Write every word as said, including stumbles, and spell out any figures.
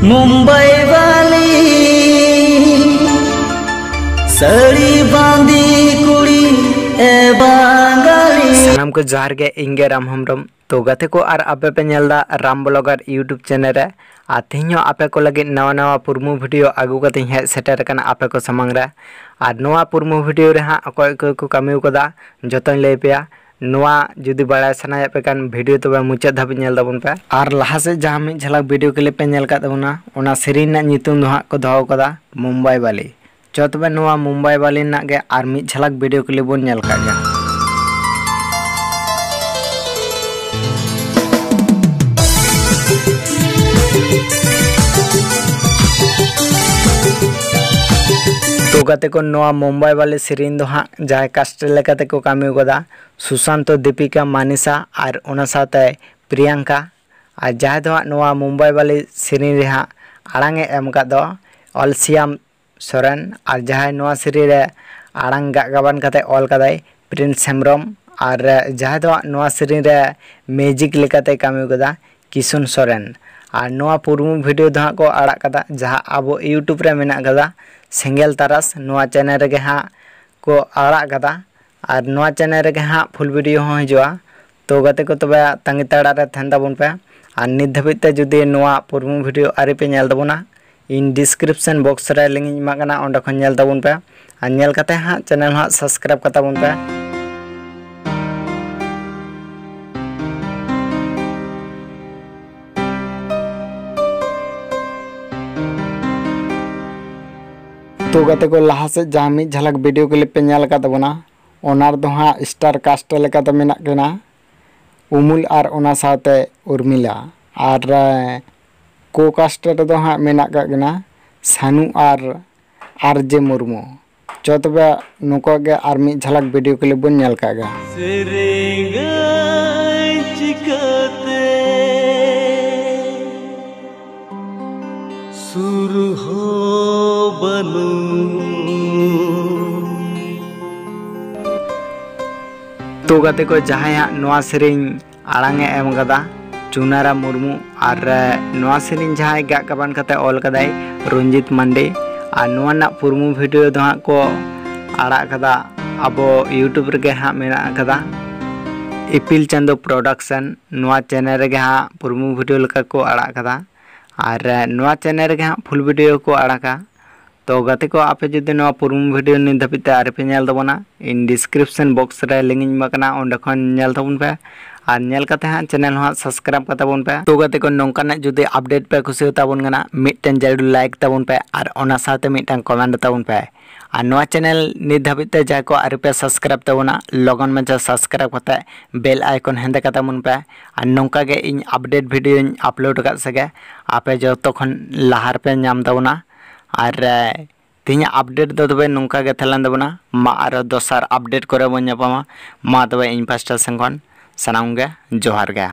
मुंबई वाली साड़ी बांधी कुड़ी ए बंगाली। ᱥᱟᱱᱟᱢ ᱠᱚ ᱡᱚᱦᱟᱨ ᱜᱮ, ᱤᱧ ᱜᱮ ᱨᱟᱢ ᱦᱮᱢᱵᱨᱚᱢ᱾ ᱛᱚ ᱜᱟᱛᱮ ᱠᱚ, ᱟᱨ ᱟᱯᱮ ᱯᱮ ᱧᱮᱞ ᱫᱟ ᱨᱟᱢ ᱵᱞᱚᱜᱟᱨ YouTube ᱪᱮᱱᱮᱞ ᱨᱮ᱾ ᱟᱨ ᱛᱮᱦᱮᱧ ᱦᱚᱸ ᱟᱯᱮ ᱠᱚ ᱞᱟᱹᱜᱤᱫ ᱱᱟᱣᱟ ᱱᱟᱣᱟ ᱯᱩᱨᱢᱩ ᱵᱷᱤᱰᱤᱭᱳ ᱟᱹᱜᱩ ᱠᱟᱛᱮᱧ ᱦᱮᱡ ᱥᱮᱴᱮᱨ ᱟᱠᱟᱱᱟ ᱟᱯᱮ ᱠᱚ ᱥᱟᱢᱟᱝ ᱨᱮ᱾ ᱟᱨ ᱱᱚᱣᱟ ᱯᱩᱨᱢᱩ ᱵᱷᱤᱰᱤᱭᱳ ᱨᱮ ᱦᱟᱸᱜ ᱚᱠᱚᱭ ᱚᱠᱚᱭ ᱠᱚ ᱠᱟᱹᱢᱤ ᱠᱟᱫᱟ, ᱡᱚᱛᱚᱧ ᱞᱟᱹᱭ ᱯᱮᱭᱟ᱾ ᱱᱚᱣᱟ ᱡᱩᱫᱤ ᱵᱟᱲᱟᱭ ᱥᱟᱱᱟᱭᱮᱫ ᱯᱮ ᱠᱷᱟᱱ, ᱵᱷᱤᱰᱤᱭᱳ ᱛᱚᱵᱮ ᱢᱩᱪᱟᱹᱫ ᱫᱷᱟᱹᱵᱤᱡ ᱧᱮᱞ ᱛᱟᱵᱚᱱ ᱯᱮ᱾ ᱟᱨ ᱞᱟᱦᱟ ᱥᱮᱫ ᱡᱟᱦᱟᱸ ᱢᱤᱫ ᱡᱷᱟᱞᱟᱠ ᱵᱷᱤᱰᱤᱭᱳ ᱠᱞᱤᱯ ᱯᱮ ᱧᱮᱞ ᱠᱟᱫ ᱛᱟᱵᱚᱱᱟ, ᱚᱱᱟ ᱥᱮᱨᱮᱧ ᱨᱮᱱᱟᱜ ᱧᱩᱛᱩᱢ ᱫᱚ ᱦᱟᱸᱜ ᱠᱚ ᱫᱚᱦᱚ ᱠᱟᱫᱟ ᱢᱩᱢᱵᱟᱭ ᱵᱟᱞᱤ᱾ ᱪᱚ ᱛᱚᱵᱮ ᱱᱚᱣᱟ ᱢᱩᱢᱵᱟᱭ ᱵᱟᱞᱤ ᱨᱮᱱᱟᱜ ᱜᱮ ᱟᱨ ᱢᱤᱫ ᱡᱷᱟᱞᱟᱠ ᱵᱷᱤᱰᱤᱭᱳ ᱠᱞᱤᱯ ᱵᱚᱱ ᱧᱮᱞ ᱠᱟᱜ ᱜᱮ᱾ ᱛᱚ ᱜᱟᱛᱮ ᱠᱚ, ᱱᱚᱣᱟ ᱢᱩᱢᱵᱟᱭ ᱵᱟᱞᱤ ᱥᱮᱨᱮᱧ ᱫᱚ ᱦᱟᱸᱜ ᱡᱟᱦᱟᱸᱭ ᱠᱟᱥᱴ ᱞᱮᱠᱟ ᱛᱮᱠᱚ ᱠᱟᱹᱢᱤ ᱠᱟᱫᱟ, ᱥᱩᱥᱟᱱᱛᱚ, ᱫᱤᱯᱤᱠᱟ, ᱢᱟᱱᱤᱥᱟ ᱟᱨ ᱚᱱᱟ ᱥᱟᱶᱛᱮ ᱯᱨᱤᱭᱟᱝᱠᱟ᱾ ᱟᱨ ᱡᱟᱦᱟᱸᱭ ᱫᱚ ᱦᱟᱸᱜ ᱱᱚᱣᱟ ᱢᱩᱢᱵᱟᱭ ᱵᱟᱞᱤ ᱥᱮᱨᱮᱧ ᱨᱮ ᱦᱟᱸᱜ ᱟᱲᱟᱝ ᱮ ᱮᱢ ᱟᱠᱟᱫ ᱫᱚ ᱚᱞᱥᱤᱭᱟᱢ ᱥᱚᱨᱮᱱ, ᱟᱨ ᱡᱟᱦᱟᱸᱭ ᱱᱚᱣᱟ ᱥᱮᱨᱮᱧ ᱨᱮ ᱟᱲᱟᱝ ᱜᱟᱜ ᱜᱟᱵᱟᱱ ᱠᱟᱛᱮ ᱚᱞ ᱠᱟᱫᱟᱭ ᱯᱨᱤᱱᱥ ᱦᱮᱢᱵᱨᱚᱢ, ᱟᱨ ᱡᱟᱦᱟᱸᱭ ᱫᱚ ᱦᱟᱸᱜ ᱱᱚᱣᱟ ᱥᱮᱨᱮᱧ ᱨᱮ ᱢᱤᱭᱩᱡᱤᱠ ᱞᱮᱠᱟᱛᱮ ᱠᱟᱹᱢᱤ ᱠᱟᱫᱟ ᱠᱤᱥᱩᱱ ᱥᱚᱨᱮᱱ᱾ ᱟᱨ ᱱᱚᱣᱟ ᱯᱩᱨᱢᱩ ᱵᱷᱤᱰᱤᱭᱳ ᱫᱚ ᱦᱟᱸᱜ ᱠᱚ ᱟᱲᱟᱜ ᱠᱟᱫᱟ, ᱡᱟᱦᱟᱸ ᱟᱵᱚ YouTube ᱨᱮ ᱢᱮᱱᱟᱜ ᱠᱟᱫᱟ ᱥᱮᱸᱜᱮᱞ ᱛᱟᱨᱟᱥ, ᱱᱚᱣᱟ ᱪᱮᱱᱮᱞ ᱨᱮᱜᱮ ᱦᱟᱸᱜ ᱠᱚ ᱟᱲᱟᱜ ᱠᱟᱫᱟ᱾ ᱟᱨ ᱱᱚᱣᱟ ᱪᱮᱱᱮᱞ ᱨᱮᱜᱮ ᱦᱟᱸᱜ ᱯᱷᱩᱞ ᱵᱷᱤᱰᱤᱭᱳ ᱦᱚᱸ ᱦᱤᱡᱩᱜᱼᱟ᱾ ᱛᱚ ᱜᱟᱛᱮ ᱠᱚ, ᱛᱚᱵᱮ ᱛᱟᱺᱜᱤ ᱛᱟᱲᱟ ᱨᱮ ᱛᱟᱦᱮᱱ ᱛᱟᱵᱚᱱ ᱯᱮ᱾ ᱟᱨ ᱱᱤᱛ ᱫᱷᱟᱹᱵᱤᱡ ᱛᱮ ᱡᱩᱫᱤ ᱱᱚᱣᱟ ᱯᱩᱨᱢᱩ ᱵᱷᱤᱰᱤᱭᱳ ᱟᱹᱣᱨᱤ ᱯᱮ ᱧᱮᱞ ᱛᱟᱵᱚᱱᱟ, ᱤᱧ ᱰᱤᱥᱠᱨᱤᱯᱥᱚᱱ ᱵᱚᱠᱥ ᱨᱮ ᱞᱤᱝᱠ ᱤᱧ ᱮᱢᱟᱜ ᱠᱟᱱᱟ, ᱚᱸᱰᱮ ᱠᱷᱚᱱ ᱧᱮᱞ ᱛᱟᱵᱚᱱ ᱯᱮ᱾ ᱟᱨ ᱧᱮᱞ ᱠᱟᱛᱮ ᱦᱟᱸᱜ ᱪᱮᱱᱮᱞ ᱦᱟᱸᱜ ᱥᱟᱵᱥᱠᱨᱟᱭᱤᱵ ᱠᱟᱛᱟ ᱵᱚᱱ ᱯᱮ᱾ ᱛᱚ ᱜᱟᱛᱮ ᱠᱚ, ᱞᱟᱦᱟ ᱥᱮᱫ ᱡᱟᱦᱟᱸ ᱢᱤᱫ ᱡᱷᱟᱞᱟᱠ ᱵᱷᱤᱰᱤᱭᱳ ᱠᱞᱤᱯ ᱯᱮ ᱧᱮᱞ ᱟᱠᱟᱫ ᱛᱟᱵᱚᱱᱟ, ᱚᱱᱟ ᱨᱮᱫᱚ ᱦᱟᱸᱜ ᱥᱴᱟᱨ ᱠᱟᱥᱴ ᱞᱮᱠᱟᱛᱮ ᱢᱮᱱᱟᱜ ᱠᱤᱱᱟ ᱩᱢᱩᱞ ᱟᱨ ᱚᱱᱟ ᱥᱟᱶᱛᱮ ᱩᱨᱢᱤᱞᱟ᱾ ᱟᱨ, ᱮ, ᱠᱳ ᱠᱟᱥᱴ ᱨᱮᱫᱚ ᱦᱟᱸᱜ ᱢᱮᱱᱟᱜ ᱠᱟᱜ ᱠᱤᱱᱟ ᱥᱟᱱᱩ ᱟᱨ ᱟᱨ ᱡᱮ ᱢᱩᱨᱢᱩ᱾ ᱪᱚ ᱛᱚᱵᱮ ᱱᱚᱝᱠᱟ ᱜᱮ ᱟᱨ ᱢᱤᱫ ᱡᱷᱟᱞᱟᱠ ᱵᱷᱤᱰᱤᱭᱳ ᱠᱞᱤᱯ ᱵᱚᱱ ᱧᱮᱞ ᱠᱟᱜ ᱜᱮ᱾ ᱥᱮᱨᱮᱧᱟᱹᱧ ᱪᱤᱠᱟᱹᱛᱮ ᱥᱩᱨ ᱦᱚᱸ ᱵᱟᱹᱱᱩᱜ᱾ ᱛᱚ ᱜᱟᱛᱮ ᱠᱚ, ᱡᱟᱦᱟᱸᱭ ᱦᱟᱸᱜ ᱱᱚᱣᱟ ᱥᱮᱨᱮᱧ ᱟᱲᱟᱝ ᱮ ᱮᱢ ᱠᱟᱫᱟ, ᱪᱩᱱᱟᱨᱟ ᱢᱩᱨᱢᱩ᱾ ᱟᱨ ᱱᱚᱣᱟ ᱥᱮᱨᱮᱧ ᱡᱟᱦᱟᱸᱭ ᱜᱟᱜ ᱜᱟᱵᱟᱱ ᱠᱟᱛᱮ ᱚᱞ ᱠᱟᱫᱟᱭ, ᱨᱚᱧᱡᱤᱛ ᱢᱟᱱᱰᱤ᱾ ᱟᱨ ᱱᱚᱣᱟ ᱨᱮᱱᱟᱜ ᱯᱨᱳᱢᱳ ᱵᱷᱤᱰᱤᱭᱳ ᱫᱚ ᱦᱟᱸᱜ ᱠᱚ ᱟᱲᱟᱜ ᱠᱟᱫᱟ ᱟᱵᱚ YouTube ᱨᱮᱜᱮ ᱦᱟᱸᱜ ᱢᱮᱱᱟᱜ ᱠᱟᱫᱟ, ᱤᱯᱤᱞ ᱪᱟᱸᱫᱳ ᱯᱨᱚᱰᱟᱠᱥᱚᱱ᱾ ᱱᱚᱣᱟ ᱪᱮᱱᱮᱞ ᱨᱮᱜᱮ ᱦᱟᱸᱜ ᱯᱨᱳᱢᱳ ᱵᱷᱤᱰᱤᱭᱳ ᱞᱮᱠᱟ ᱠᱚ ᱟᱲᱟᱜ ᱠᱟᱫᱟ᱾ ᱟᱨ ᱱᱚᱣᱟ ᱪᱮᱱᱮᱞ ᱨᱮᱜᱮ ᱦᱟᱸᱜ ᱯᱷᱩᱞ ᱵᱷᱤᱰᱤᱭᱳ ᱠᱚ ᱟᱲᱟᱜᱟ᱾ ᱛᱚ ᱜᱟᱛᱮ ᱠᱚ, ᱟᱯᱮ ᱡᱩᱫᱤ ᱱᱚᱣᱟ ᱯᱨᱳᱢᱳ ᱵᱷᱤᱰᱤᱭᱳ ᱱᱤᱛ ᱫᱷᱟᱹᱵᱤᱡ ᱛᱮ ᱟᱹᱣᱨᱤ ᱯᱮ ᱧᱮᱞ ᱛᱟᱵᱚᱱᱟ, ᱤᱧ ᱰᱤᱥᱠᱨᱤᱯᱥᱚᱱ ᱵᱚᱠᱥ ᱨᱮ ᱞᱤᱝᱠ ᱤᱧ ᱮᱢ ᱟᱠᱟᱱᱟ, ᱚᱸᱰᱮ ᱠᱷᱚᱱ ᱧᱮᱞ ᱛᱟᱵᱚᱱ ᱯᱮ᱾ ᱟᱨ ᱧᱮᱞ ᱠᱟᱛᱮ ᱦᱟᱸᱜ ᱪᱮᱱᱮᱞ ᱦᱚᱸ ᱦᱟᱸᱜ ᱥᱟᱵᱥᱠᱨᱟᱭᱤᱵ ᱠᱟᱛᱟ ᱵᱚᱱ ᱯᱮ᱾ ᱛᱚ ᱜᱟᱛᱮ ᱠᱚ, ᱱᱚᱝᱠᱟᱱᱟᱜ ᱡᱩᱫᱤ ᱟᱯᱰᱮᱴ ᱯᱮ ᱠᱩᱥᱤᱭᱟᱛᱟ ᱵᱚᱱ ᱠᱟᱱᱟ, ᱢᱤᱫᱴᱮᱱ ᱡᱟᱹᱨᱩᱲ ᱞᱟᱭᱤᱠ ᱛᱟᱵᱚᱱ ᱯᱮ ᱟᱨ ᱚᱱᱟ ᱥᱟᱶᱛᱮ ᱢᱤᱫᱴᱟᱝ ᱠᱚᱢᱮᱱᱴ ᱛᱟᱵᱚᱱ ᱯᱮ᱾ ᱟᱨ ᱱᱚᱣᱟ ᱪᱮᱱᱮᱞ ᱱᱤᱛ ᱫᱷᱟᱹᱵᱤᱡ ᱛᱮ ᱡᱟᱦᱟᱸᱭ ᱠᱚ ᱟᱹᱣᱨᱤ ᱯᱮ ᱥᱟᱵᱥᱠᱨᱟᱭᱤᱵ ᱛᱟᱵᱚᱱᱟ, ᱞᱚᱜᱚᱱ ᱢᱟᱪᱷᱟ ᱥᱟᱵᱥᱠᱨᱟᱭᱤᱵ ᱠᱟᱛᱮ ᱵᱮᱞ ᱟᱭᱠᱚᱱ ᱦᱮᱸᱫᱮ ᱠᱟᱛᱟ ᱵᱚᱱ ᱯᱮ᱾ ᱟᱨ ᱱᱚᱝᱠᱟ ᱜᱮ ᱤᱧ ᱟᱯᱰᱮᱴ ᱵᱷᱤᱰᱤᱭᱳᱧ ᱟᱯᱞᱳᱰ ᱟᱠᱟᱫ ᱥᱮᱜᱮ ᱟᱯᱮ ᱡᱚᱛᱚ ᱠᱷᱚᱱ ᱞᱟᱦᱟ ᱨᱮᱯᱮ ᱧᱟᱢ ᱛᱟᱵᱚᱱᱟ᱾ ᱟᱨ ᱛᱮᱦᱮᱧᱟᱜ ᱟᱯᱰᱮᱴ ᱫᱚ ᱛᱚᱵᱮ ᱱᱚᱝᱠᱟ ᱜᱮ ᱛᱟᱦᱮᱸ ᱞᱮᱱ ᱛᱟᱵᱚᱱᱟ᱾ ᱢᱟ ᱟᱨᱚ ᱫᱚᱥᱟᱨ ᱟᱯᱰᱮᱴ ᱠᱚᱨᱮ ᱵᱚᱱ ᱧᱟᱯᱟᱢᱟ᱾ ᱢᱟ ᱛᱚᱵᱮ ᱤᱧ ᱯᱟᱥᱴᱟ ᱥᱮᱱ ᱠᱷᱚᱱ ᱥᱟᱱᱟᱢ ᱜᱮ ᱡᱚᱦᱟᱨ ᱜᱮ᱾